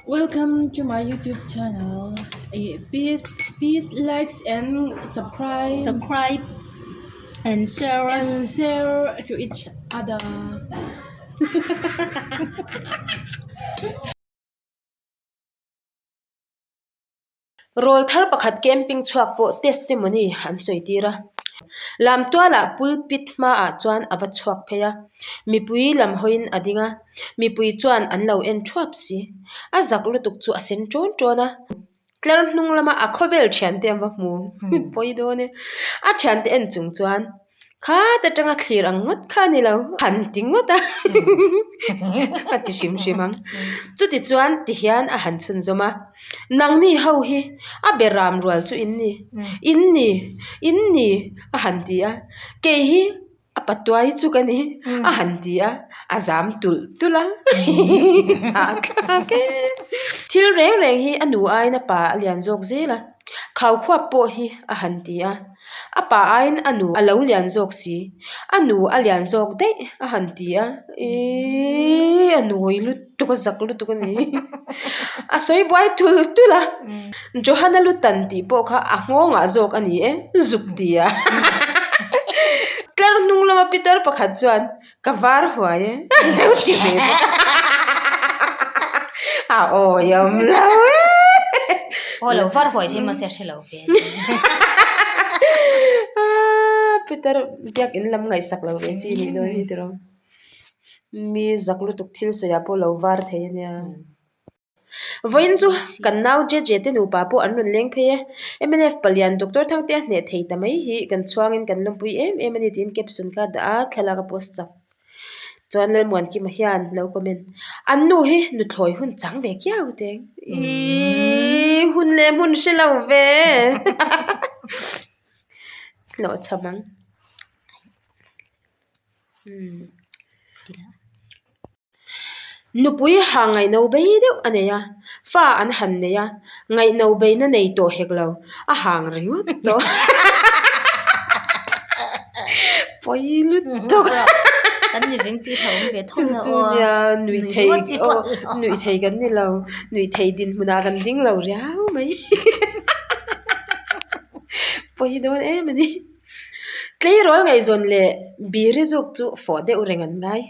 Welcome to my YouTube channel. Eh, Please, please likes and subscribe Subscribe and share. and share to each other. Rawl thar pakhat camping chhuak pawh testimony an sawi tir a. Lamtualah pulpit hmaah chuan a va chhuak phei a, mipui lam hawiin a ding a, mipui chuan an lo en thuap si. A zak lutuk chu a sen ṭawn ṭawn a, tlar hnung lama a khawvel thiante an va hmu pawi dawn e. A thiante en chung chuan Khat atanga thlir ang ngawt kha a ni lo, han ti ngawt a, a ti hrim hrim ang. Chuti chuan ti hian a han chhunzawm a, Nangni ho hi a be ram rual chu in ni, in ni, in ni, a han ti a, kei hi a patuai chu ka ni, a han ti a, a zam tulh tulh a, a thlak e. Thil reng reng hi a nu aiin a pa a lian zawk zel a, Khaukhuap pawh hi a han ti a. A pa aiin a nu a lo lian zawk si. A nu a lian zawk daih a han ti a, iiii a nawi lutuk a zak lutuk a ni. A sawi buai tul tul a, Johana lutan tih pawh kha a nghawngah zawk a ni e, zuk ti a. Tlar hnung lama pitar pakhat chuan Ka var huai e, a lo ti ve bawk a. A awi awm lo e. Aw lo var huai thei mahse a hre lo ve. Peter biak in lam ngaihsak lo ve chi nih dawn hi tiraw. Mi zak lutuk thil sawi ah pawh lo var thei a nia. Vawiin chu kan nau Jeje te nupa pawh an rawn leng phei e. Mnf palian Doctor Thangtea hneh thei ta mai hi kan chhuangin kan lawmpui em em a ni tiin caption kha a dah a, thlalak a post chak. Chuan Lalmuankima hian lo comment, An nu hi nuthlawi hun chang ve kiau teng. Iiii hun leh hmun hre lo ve. Hlawhchham ang. Nupui ha ngaihno bei deuh a nei a, fa an han nei a, ngaihno beina nei tawh hek lo, a hang ringawt tawh. Pawi lutuk. Kan ni veng tih hlauh awm ve tho Chu na chu aw. nia nuih Nuih thei ringawt chi aw pawh nuih thei kan ni lo, nuih thei dinhmunah kan ding lo riau mai. Pawi dawn em a ni. Tleirawl ngaihzawn leh biri zuk chu fawh deuh reng an ngai.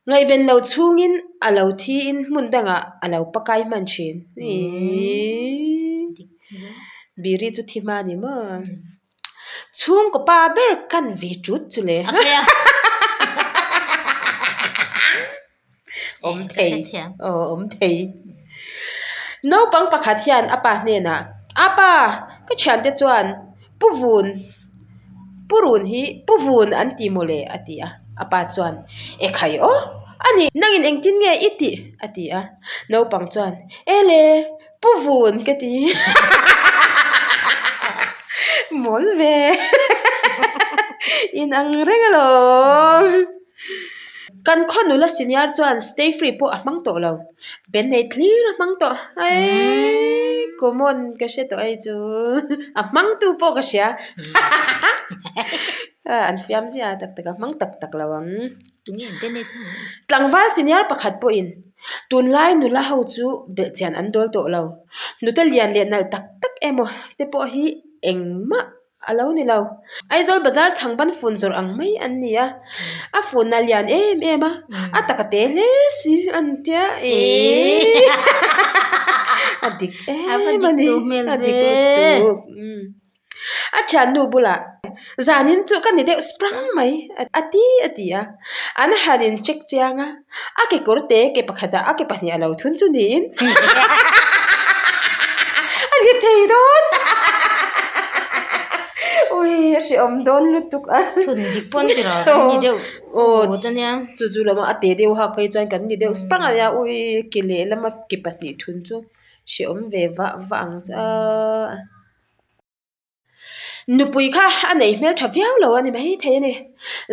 Ngaihven lo chhungin a lo thiin hmun dangah a lo pakai hman thin. Biri chu thi hma ni maw? Chhungkaw pa ber kan ve tut chu le. Awm thei, aw awm thei. Naupang pakhat hian a pa hnenah, A pa, ka thiante chuan Pu Vun, Pu Run hi Pu Vun an ti maw le? a ti a. A pa chuan, E khai aw, a ni, nangin engtin nge i tih? a ti a. Naupang chuan, E le, Pu Vun ka ti. Mawl ve. Inang reng alawm. Kan khaw nula senior chuan stay free pawh a hmang tawh lo. Pen nei thlir a hmang tawh. Eii common ka hre tawh hei chu. A hmang tu pawh ka hria. An fiam ziah tak tak a hmang tak tak lo ang. Tlangval senior pakhat pawhin tunlai nula ho chu belhchian an dawl tawh lo. Hnute lian leh nalh tak tak emaw te pawh hi engmah A lo ni lo. Aizawl bazar chhangban fun zawrh ang mai an ni a. A fun a lian em em a, a taka te hle si an tia eee a dik em a ni a dik lutuk a thiannu bulah zanin chu ka ni deuh sprang mai a ti a ti a an han in check chiang a a kekawr te ke pakhatah a ke pahnih a lo thun chu niin a ni thei dawn ui a hrehawm dawn lutuk a thun dik pawn ti rawh kan ni deuh but a nia chu chu lama a te deuh hak phei chuan kan ni deuh sprang a nia ui ke lehlam a ke pahnih thun chu hrehawm ve vah vah ang che a. Nupui kha a nei hmeltha viau lo a ni mai thei a ni.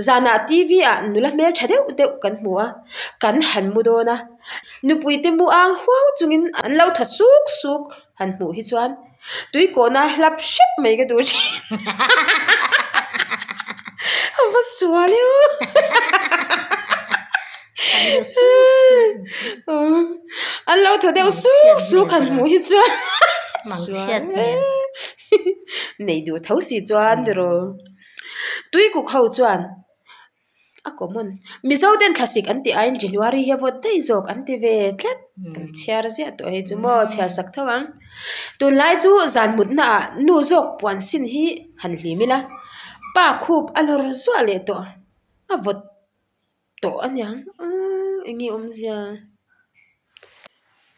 Zanah T_V ah nula hmeltha deuh deuh kan hmu a, kan han mu dawn a. Nupui te mu ang huau chungin an lo tha suk suk han hmuh hi chuan tuikawhna hlap hrep mai ka duh thin. A va sual e aw. An lo thaw deuh suk suk han hmuh hi chuan Mangchhiat hmel. Nei duh tho si chuan tiraw. Tuikuk ho chuan a common Mizo ten thlasik an tih aiin January hi a vawt daih zawk an ti ve tlat. Kan chhiar ziah tawh hei chu maw chhiar sak tho ang. Tunlai chu zan mutna ah nu zawk puan sin hi han hlim ila pa khup a lawr zuah leh tawh a vawt tawh a niang umm eng nge awmzia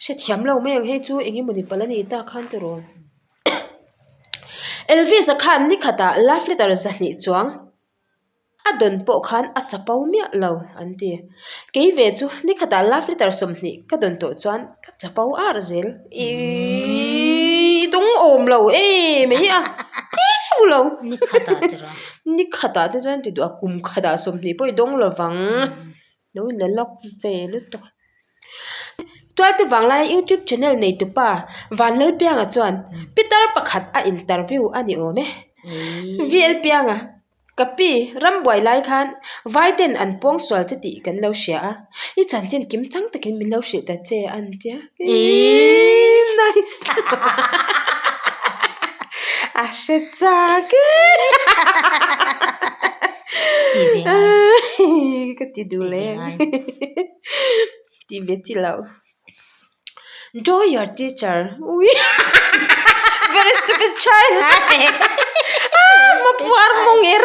hrethiam lo mai ang hei chu eng emawni palh a nih tak khan tiraw Elvis a khan ni khatah love letter zahnih chuang a dawn pawh khan a chapo miah lo an ti kei ve chu ni khatah love letter 20 ka dawn tawh chuan ka chapo ar zel ihh dawng awm lo em mai a tleu lo. Ni khatah te chuan ti duh a kum khatah 20 pawh i dawng lo vang lo in la lak ve lutuk a. Tualte vanglai youtube channel nei tupa Vanlalpianga chuan pitar pakhat a interview a ni awm e. VLpianga Ka pi, rambuai lai khan Vaiten an pawng sual che tih kan lo hria a, i chanchin kim chang takin min lo hrilh ta che a ni tia. Iiii nice A hre chak e Ti ve ngai. Ka ti duh leh ang. Ti ve chi lo. Draw your teacher. Ui Very stupid child. Ah, mapuar mongir.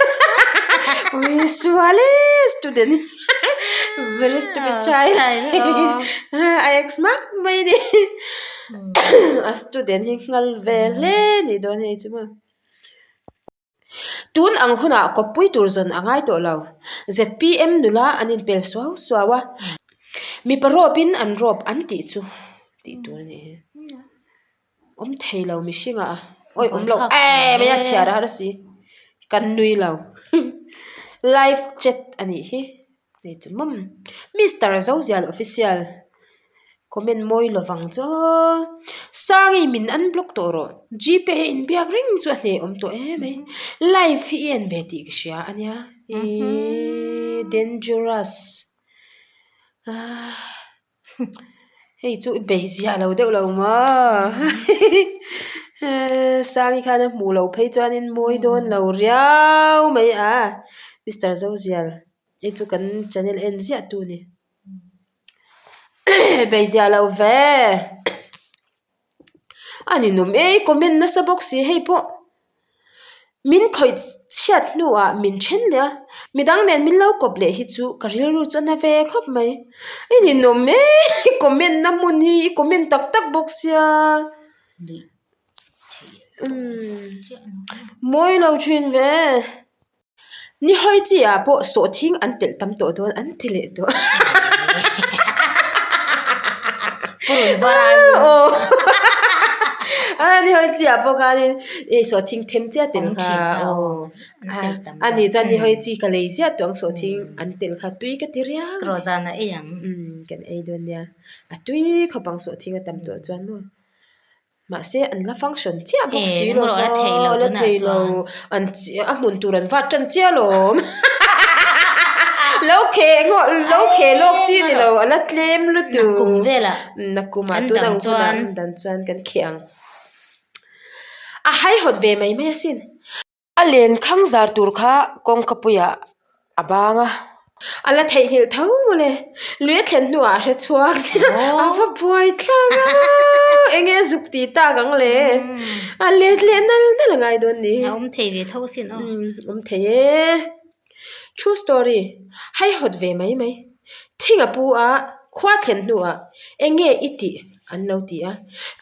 Ui sual e student. Very stupid child. A ex mak mai ni. A student hi nghal ve hle ni dawn hei chu maw. Tun ang hunah kawppui tur zawn a ngai tawh lo. ZPM nula an inpel suau suau a, mipa rawpin an rawp an tih chu tih tur a nih hi. Awm thei lo mihringah a, awi awm lo em mai a chhiar a har a si, kan nui lo. Live chat a nih hi. Hei chu mawm Mister Zozial official comment mawi lovang chu aw Sangi min unblock tawh rawh gpay a inbiak reng chu a hneh awm tawh em mai live hi i en ve tih ka hria a nia ihh dangerous ahh. Hei chu i bei ziah lo deuh lo maw Sangi khan a hmuh loh phei chuanin mawi dawn lo riau mai a Mister Zozial hei chu kan channel en ziah tu a ni bei ziah lo ve. A ni nawm e i comment nasa bawk si hei pawh min khawih chhiat hnuah min then leh a midang nen min lo kawp leh hi chu ka rilru chu a na ve khawp mai i ni nawm e i comment na hmun hi i comment tak tak bawk sia umm mawi lo thin ve. Ni hawi chi ah pawh sawhthing an telh tam tawh dawn an ti leh tawh. Ni hawi chi ah pawh khanin i sawhthing them chiah tel kha aw a ni chuan ni hawi chi ka lei ziah tawh ang sawhthing an tel kha tui ka ti riau kan ei dawn nia a tui khawp ang sawhthing a tam tawh chuan maw. Mahse an la function chiah bawk si lo va, la thei lo, an a hmun tur an vat tan chiah alawm. Lo kheh ngawh lo kheh lawk chi ni lo a la tlem lutuk. Nakum velah Nakumah tun ang hunah an dan chuan kan kheh ang. A haihawt ve mai mai asin. A lenkhang zar tur kha kawngka puiah a bang a. A la theihnghilh tho mawle. Lui a thlen hnuah a hre chhuak chiah. A va buai thlak a, enge a zuk ti tak ang le. A let leh nal nal a ngai dawn ni. A awm thei ve tho asin aw. Awm thei e. True story, haihawt ve mai mai. Thing a pu a, khua thlen hnuah enge i tih an lo ti a,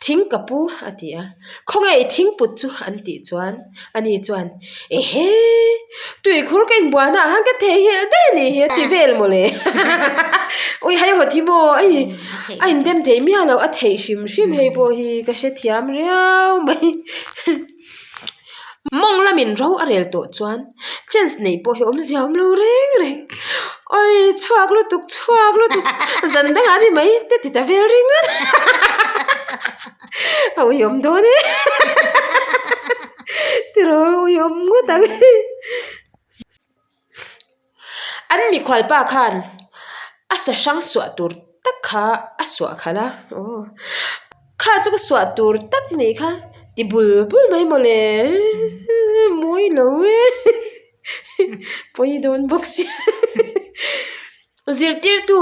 thing ka pu a ti a, khawnge i thing put chu an tih chuan ani chuan ehe tuikhur ka inbualna ah khan ka theihnghilh daih a nih hi a ti vel mawle ui haihawt hi maw a a indem thei miah lo a theih hrim hrim hei pawh hi ka hrethiam riau mai. Mawng lamin ro a rel tawh chuan chance neih pawh hi awmzia awm lo reng reng. Awi chhuak lutuk chhuak lutuk zan dangah ni mai te ti ta vel ringawt a uiawm dawn e tiraw uiawm ngawt ang an mikhual pa khan a sa hrang suah tur. tak kha a suah khalh a, aw kha chu ka suah tur tak nih kha ti bul bul mai mawle mawi lo e pawi dawn bawk sia zirtirtu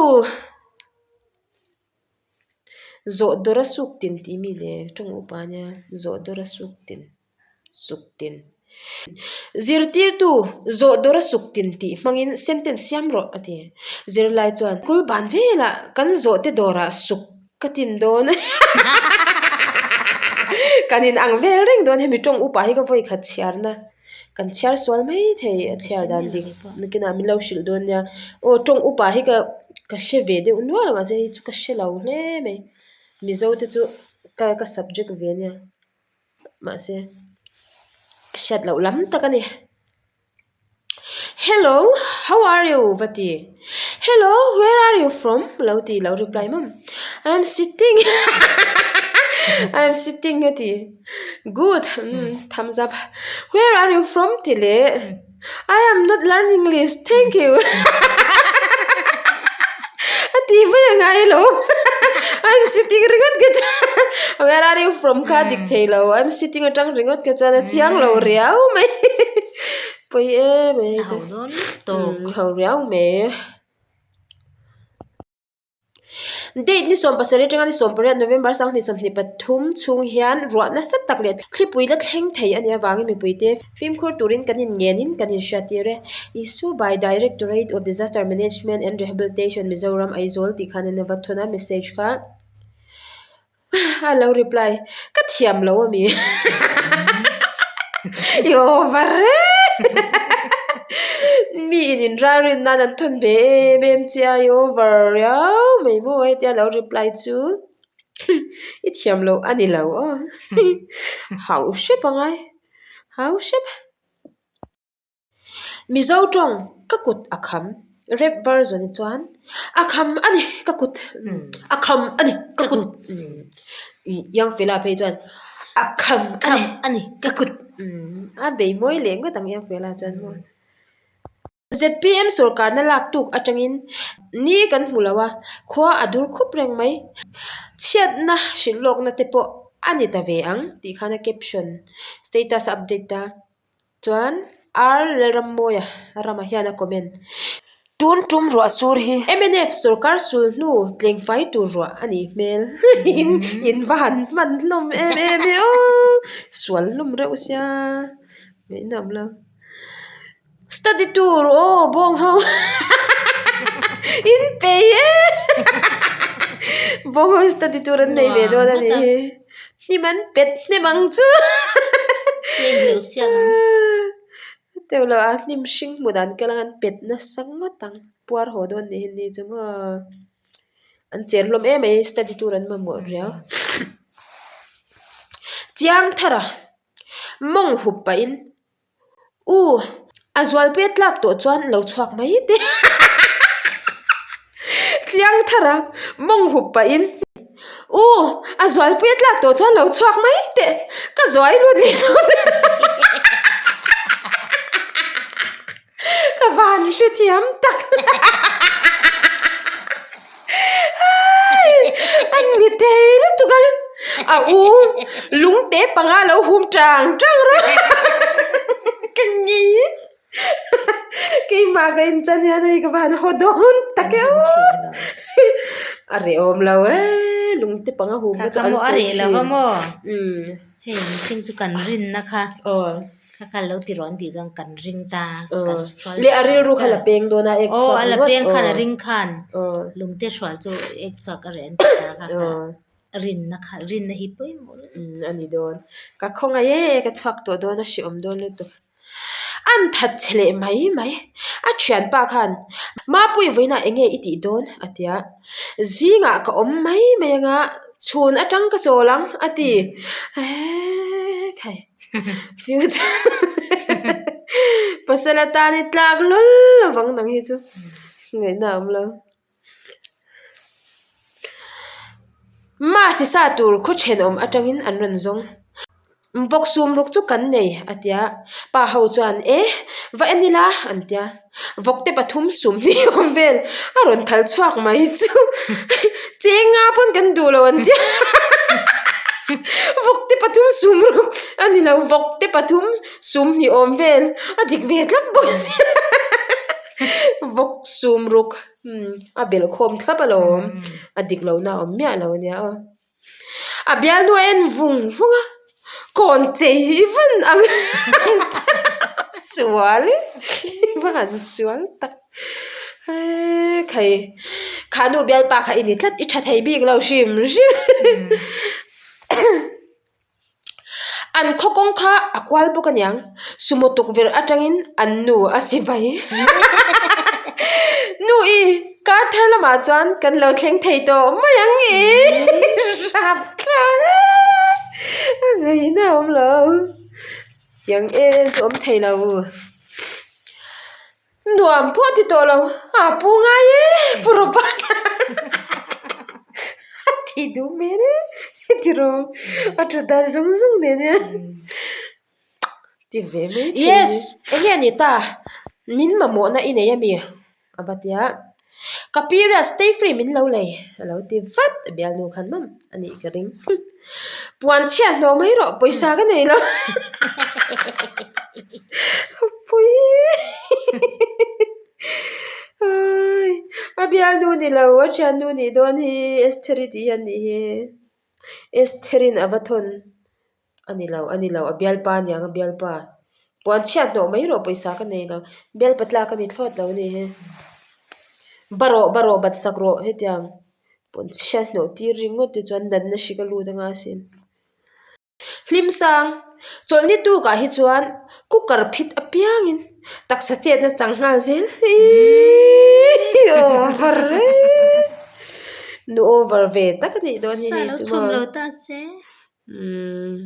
zawh dawrh a suk tin tih mi le tawng upa nia zawh dawrh a suk tin. suk tin. Zirtirtu zawh dawr a suk tin tih hmangin sentence siam rawh a ti. Zirlai chuan kul ban velah kan zawh te dawrah suk ka tin dawn kan in ang vel reng dawn hemi tawng upa hi ka vawi khat chhiarna kan chhiar sual mai thei a chhiar dan dik nakinah min lo hrilh dawn nia aw tawng upa hi ka ka hre ve deuh nual a mahse hei chu ka hre lo hle mai mizo te chu ka ka subject ve ania. Mahse hriat loh lam tak a ni. Hello how are you va ti hello where are you from lo ti lo reply mawm I am sitting I am sitting a ti good thumbs up where are you from ti leh I am not learn English thank you a ti mai a ngai lo I am sitting ringawt ka chuan where are you from kha dik thei lo I am sitting atang ringawt ka chuan a chiang lo riau mai pawi em mai a ho dawn lutuk ho riau mai. Date ni 17 atanga ni 18 November 2023 chhung hian ruah nasa tak leh thlipui la thleng thei a nih avangin mipuite fimkhur turin kan inngenin kan inhriattir e. Issue by Directorate of Disaster Management and Rehabilitation Mizoram Aizawl tih khan an va thawn a message kha. A lo reply, Ka thiam lo a mi? I over e! Mi in inralrin nan an thawn ve em em che a, i over riau mai maw hetia lo reply chu i thiam loh a ni lo aw. Hau hrep ang ai, hau hrep. Mizo tawng ka kut a kham rap version chuan a kham a ni ka kut a kham a ni ka kut young fella phei chuan a kham a ni ka kut a bei mawi leh ngawt ang young fella chuan maw. Zpm sawrkarna lak tuk atangin ni kan hmu lo a khua a dur khup reng mai chhiatna hrilh lawkna te pawh a ni ta ve ang tih khan a caption status a update a. Chuan R Lalrammawia ramah hian a comment. Tun tum ruah sur hi mnf sawrkar sul hnu tleng fai tur ruah a nih hmel. In va han hman hlawm em em e aw. Sual hlawm reuh sia ngaihna awm lo. Study tour aw bawng ho in pei e bawng ho study tour an nei ve dawn a nih hi hnim an pet hnem ang chu teuh lo a hnim hring hmuh dan kal ang an pet nasa ngawt ang puar haw dawn nih hi ni chu maw an cher hlawm em mai study tour an mamawh riau chiang thar a mawng hup pahin. U, a zualpui a tlak tawh chuan lo chhuak mai teh Chiang thar a, mawng hup pahin U, a zualpui a tlak tawh chuan lo chhuak mai teh ka zuai lut leh dawn Ka van hrethiam tak An ni thei lutuk a, a u lungte panga lo hum tang tang rawh ka ngei e keimah ka inchan hian hei ka van haw dawn tak e aw a reh awm lo e lungte panga hum te chu an sawi thin Hei mihring chu kan rinna kha. Aw. Kha kha lo ti rawh an tih chuan kan ring ta. Kan hrual Le a rilru kha la peng dawn a ek Aw chhuak a la ringawt. peng khan a ring khan Aw. lungte hrual chu ek chhuak a reh an ti ta kha kha rinna kha rinna hi pawimawh lutuk. Umm a ni dawn. Ka khawngaih e ka chhuak tawh dawn a hreawm dawn lutuk. An that che leh mai mai. A thianpa khan Mapui vawiinah eng nge i tih dawn a ti a. Zingah ka awm mai mai anga chhun atang ka chawl ang a ti. Eeii khai future pasal atan i tlak hlawl lovang nang hi chu ngaihna a awm lo. Masi sa tur khaw thenawm atangin an rawn zawng. Vawk sum ruk chu kan nei, a ti a. Pa ho chuan, E, va en ila, an ti a. Vawkte pathum sum ni awm vel a rawn thal chhuak mai chu cheng nga pawn kan duh lo an ti a. Vawkte pathum sum ruk a ni lo, vawkte pathum sum ni awm vel a dik ve tlat bawk sia. Vawk sum ruk a belhkhawm thlap alawm, a dik lohna a awm miah lo ania aw. A bialnu a en vung vung a, kawn chei hi van ang sual e, va han sual tak eee khai kha nu bialpa kha i ni tlat i tha thei bik lo hrim hrim an khaw kawng kha a kual bawk aniang sumo tukverh atangin an nu a chi mai nu i kar thar lamah chuan kan lo thleng thei tawh mai ang i rapthlak e a ngaihna a awm lo tiang em em chu awm thei lo nuam pawh ti tawh lo a pu ngai e pu Robert a ti duh hmel e tiraw a thu dan zung zung nen hian. Ti ve mai thei. Yes! Enge a ni ta? Min mamawhna i nei a mi? A va ti a. Ka period stay free min lo lei a lo ti vat a bialnu khan mam a nih ka ring. Puan chhiat hnawh mai rawh pawisa ka nei lo. Pui A bialnu ni lo a thiannu nih dawn hi Estheri tih hian nih hi. Estherin a va thawn. A ni lo, a ni lo, a bialpa a niang a bialpa. Puan chhiat hnawh mai rawh pawisa ka nei lo, bialpa tlak a ni thlawt lo a ni hi. Ba rawh, ba rawh, bat sak rawh hetiang puan chhiat hnawh tir ringawt te chuan natna hrik a lut anga asin. Hlim sang, chawlhni tukah hi chuan cooker phit apiangin taksa chetna chang nghal zel iiii over e nu over ve tak a nih dawn hi hei chu maw. Sa lo chhum lo ta se. Umm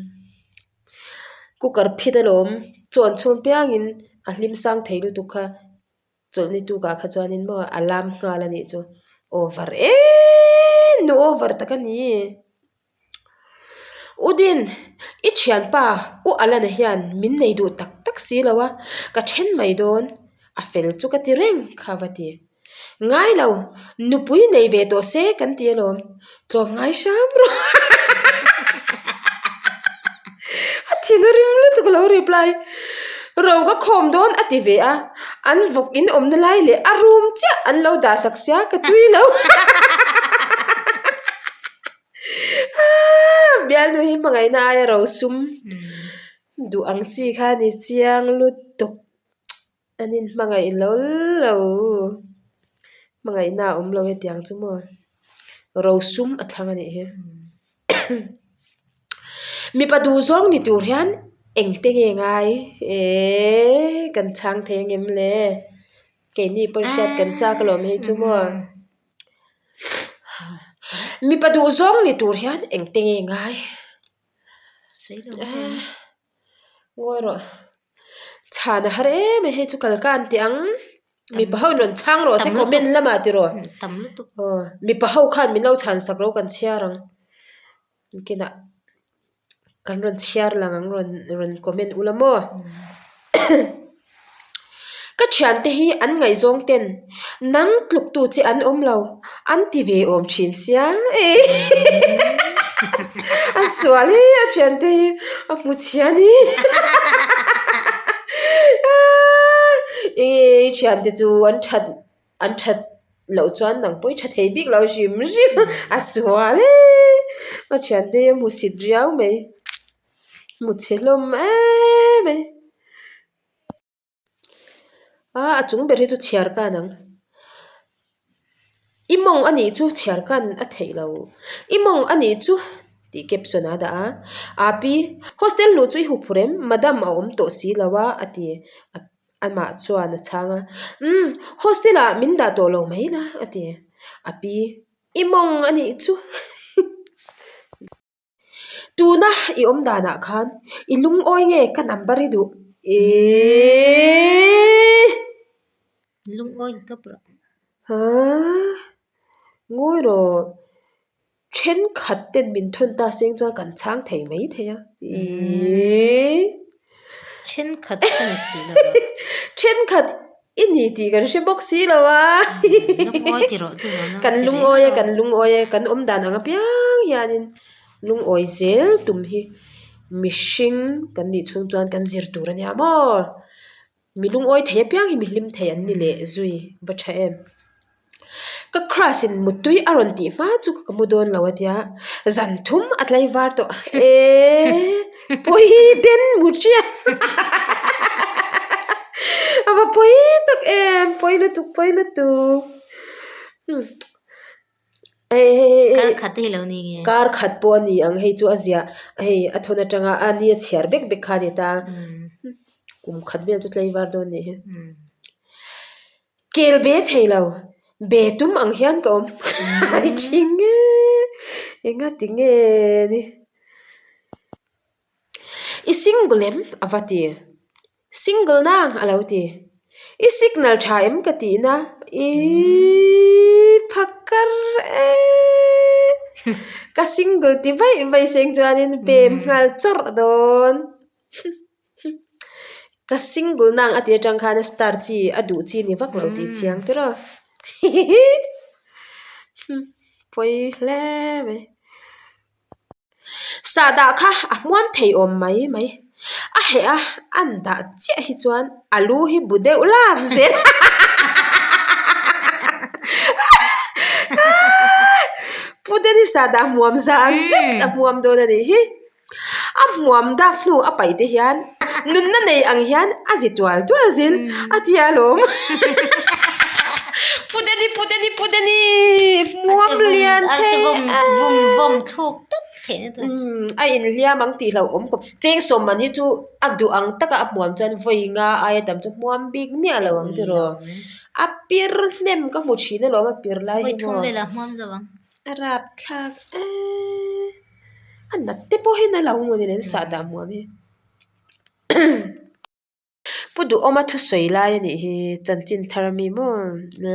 cooker phit alawm chawn chhung piangin a hlim sang thei lutuk kha chawlhni tukah kha chuanin maw a lam nghal a nih chu over em nu over tak a ni Udin i thianpa u Alana hian min nei duh tak tak si lo a ka then mai dawn a fel chu ka ti reng kha va ti. Ngai lo, nupui nei ve tawh se kan ti alawm, tlawm ngai hram rawh. A thin a rim lutuk lo reply. Ro ka khawm dawn a ti ve a, an vawk in awmna lai leh a room chiah an lo dah sak sia ka tui lo. Bialnu hi hmangaihna aia ro sum duh ang chi kha a ni chiang lutuk. An inhmangaih lo lo, hmangaihna a awm lo hetiang chu maw, rosum a thlang a nih hi. Mipa duhzawng ni tur hian engte nge ngai eee kan chhang thei angem le, keini pawn hriat kan chak alawm hei chu maw. Mipa duhzawng ni tur hian engte nge ngai. Ngawi rawh chhan a har em a hei chu kal ka an ti ang mipa ho in rawn chhang rawh se comment lamah ti rawh aw mipa ho khan min lo chhan sak rawh kan chhiar ang kinah kan rawn chhiar lang ang rawn rawn comment ula maw. Ka thiante hi an ngaihzawng ten nang tluk tu che an awm lo an ti ve awm thin sia a sual hi a thiante hi a hmu chhia ni ih thiante chu an that an that loh chuan nang pawh i tha thei bik lo hrim hrim a sual e a thiante hi a hmu sit riau mai hmu chhe hlawm em mai. A a chung ber hi chu chhiar kan ang i mawng a nih chu chhiar kan a theih lo i mawng a nih chu tih caption a dah a api hostel luh chu i hup phur em madam a awm tawh si lo a a ti amah chuan a chhang a umm hostel ah min dah tawh lo mai la a ti api i mawng a nih chu. Tuna i awm danah khan i lungawi nge ka number i duh eeeee. Lungawi ni tawp rawh. Haa ngawi rawh. Thenkhat ten min thawn ta seng chuan kan chhang thei mai thei a. Iiii. Thenkhat ka ni si lo a. Thenkhat i ni tih kan hre bawk si lo a. Lungawi ti rawh chu vang a. Kan lungawi a, kan lungawi a, kan awm dan ang apiang hianin lungawi zel tum hi mihring kan nih chhung chuan kan zir tur a nia maw. Mi lungawi thei apiang hi mi hlim thei an ni leh zui va tha em. Ka crush in muttui a rawn tih hma chu ka mu dawn lo a tia zan thum a tlai var tawh eee pawi den mu ṭiak a va pawi tak em pawi lutuk pawi lutuk hmm. Hei hei hei Kar khat hi lo ni nge? Kar khat pawh a ni ang hei chu a ziah hei a thawn atanga a ni a chhiar bek bek kha a ni ta. Kum khat vel chu tlei var dawn nih hi. Kel be thei lo, be tum ang hian ka awm ai thin e, enga ti nge ni. I single em? A va ti. Single nang a lo ti. I signal tha em ka tihna iiii phakar e. Ka single ti vaih vaih seng chuanin pem nghal chawrh dawn. Ka single nang a tih atang khan a star chi a duh chi ni vak lo tih chiang tir aw. Pawi hle mai. Sahdah kha a hmuam thei awm mai mai. A heh a, an dah chiah hi chuan a lu hi bu deuh lap zel. Pu Denny sahdah hmuam za zet a hmuam dawn a nih hi. A hmuam dak hnu a paih te hian nunna nei ang hian a zi tual tual zel a ti alawm. Pu Danny Pu Danny Pu Danny hmuam lian thei a inhliam ang tih hlauhawm khawp. Cheng sawm man hi chu a duh ang taka a hmuam chuan vawi nga aia tam chu hmuam bik miah lo ang tiraw. A pir hnem ka hmu thin alawm a pir lai hi maw. A rapthlak eee. A nat te pawh hi na lo maw ni le an sah dah muam hi. Pu Duhawma thusawi lai a nih hi chanchin thar ami maw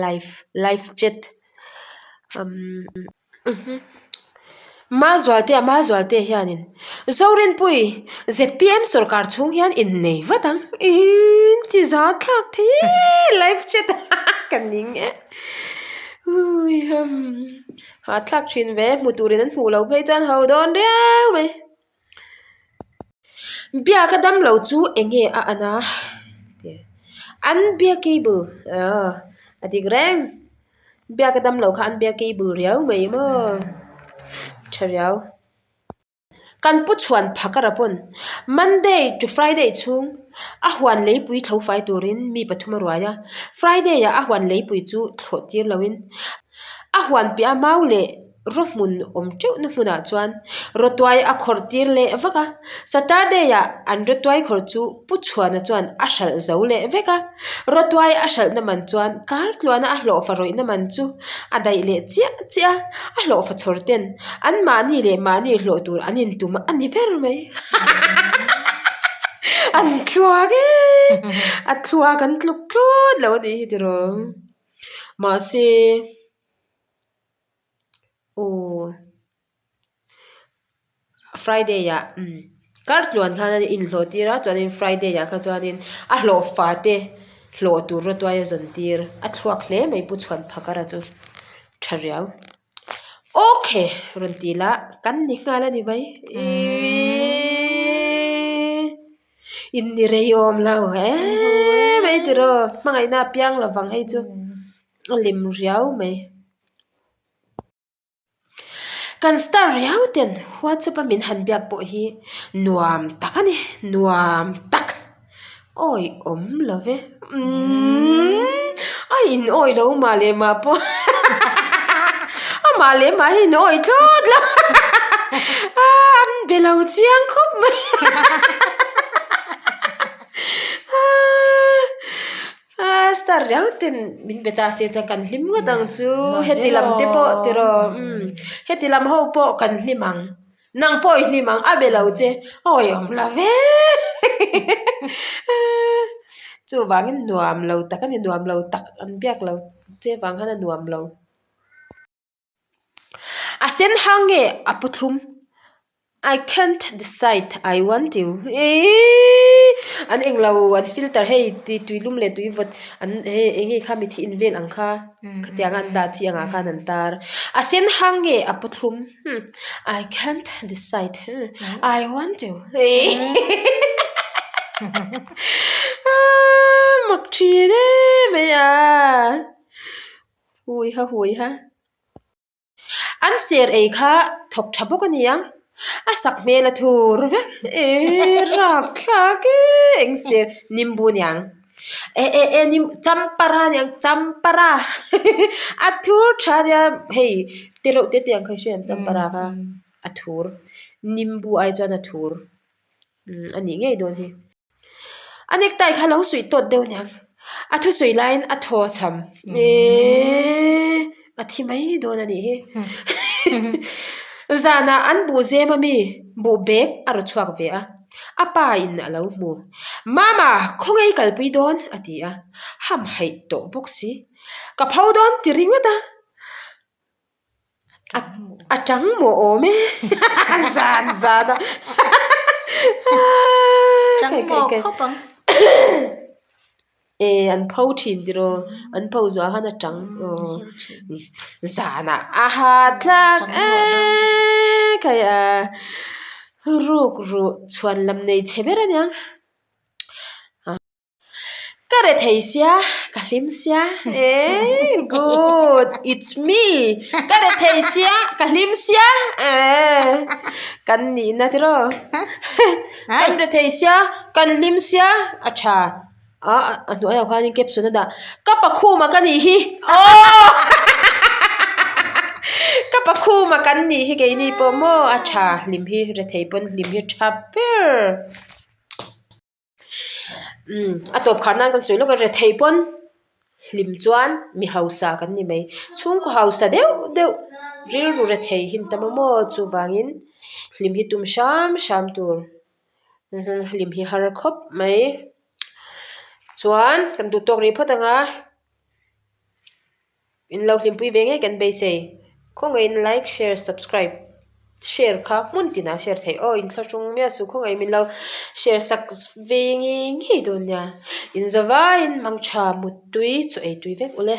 live live chat umm Mazualte a Mazualte hianin Zorinpui zpm sawrkar chhung hian innei vat ang iiii ti zan thlak thei e live chat ka ning e Hahthlak thin ve, hmu turin an hmuh loh phei chuan ho dawn riau mai. Biak a dam lo chu eng nge a an a An bia cable aw a dik reng. Biak a dam lo kha an bia cable riau mai maw tha riau. Kan pu chhuan phakara pawn Monday to Friday chhung a huan leipui tho fai turin mi pathum a ruai a, Friday ah a huan leipui chu thlawh tir loin a huan piah a mau leh raw hmun awm teuhna hmunah chuan rawtuai a khawrh tir leh vak a, Saturday ah an rawtuai khawrh chu pu chhuana chuan a hralh zo leh vek a, rawtuai a hralhna man chuan kar tluana a hlawhfa rawihna man chu a daih leh chiah chiah a, a hlawhfa chhawr ten an mahni leh mahni hlawh tur an intum a ni ber mai. An thluak e! A thluak an tluk tlut lo a nih hi tiraw. Mahse aw Friday ah umm kar tluan khan a inhlawh tir a chuanin Friday ah kha chuanin a hlawh fa te hlawh tur rawtuai a zawn tir a thluak hle mai Pu Chhuanphakara chu tha riau. Okay rawn ti la kan ni nghal a ni mai iiii in ni rei awm lo eee mai tiraw hmangaihna a piang lo vang hei chu a lem riau mai. Kan star riau ten whatsapp a min han biak pawh hi nuam tak a ni nuam tak awi awm lo ve umm a in awi lo mah leh mah pawh amah leh mah hi in awi thlawt lo a an be lo chiang khawp mai Aaa star riau ten min be ta se chuan kan hlim ngawt ang chu heti lam te pawh tiraw umm heti lam ho pawh kan hlim ang nang pawh i hlim ang a be lo che awi awm lo ve chuvangin nuam lo tak a ni nuam lo tak an biak lo che vang khan a nuam lo. A sen hang nge a pu thlum? I can't decide, I want you. Eii an englo an filter hei tui tui lum leh tui vawt an hei eng nge kha mithi in vel ang kha khatiang a an dah chi angah khan an tar. A sen hang nge a pu thlum? Hmm I can't decide, I want you. Eii mak thin em mai a. Hui ha hui ha. An ser ei kha thawk tha bawk a ni ang. A sak hmel a thur vek e rapthlak e eng ser nimbu a niang e e e nim champara a niang champara a thur tha a nia hei te reuh te te ang kha i hria em champara kha a thur nimbu ai chuan a thur umm a nih ngei dawn hi. A necktie kha lo suih tawt deuh aniang a thusawi laiin a thaw cham eeee a thi mai dawn a nih hi zanah an buh zem ami buh bag a raw chhuak ve a a pa in a lo hmu mama khawnge i kalpui dawn a ti a ham haih tawh bawk si ka pho dawn ti ringawt a. A tang maw awm e zan zan a Tang maw khawp ang. E an pho thin tiraw an pho zuah khan a tang aw zan ah a ha tlak e khai a ruk ruh chhuan lam nei chhe ber aniang. Ka re thei sia, ka hlim sia eeh good it's me ka re thei sia ka hlim sia eeh kan nihna tiraw kan re thei sia kan hlim sia a tha ah a hnuaiah khuanin caption a dah ka pakhuma ka nih hi aww ka pakhuma kan nih hi keini pawh maw a tha hlim hi re thei pawn hlim hi tha ber. Umm a tawp khar nan kan sawi lawk a rethei pawn hlim chuan mi hausa kan ni mai chhungkaw hausa deuh deuh rilru rethei hi an tam a maw chuvangin hlim hi tum hram hram tur hlim hi har khawp mai chuan kan duh tawk rih phawt ang a. In lo hlimpui ve ngei kan beisei. Khawngaihin like, share, subscribe share kha hmun tinah share theih aw inthlahrung miah suh khawngaihin min lo share sak ve ngei ngei dawn nia. In zavaiin mangtha muttui chaw ei tui vek ule.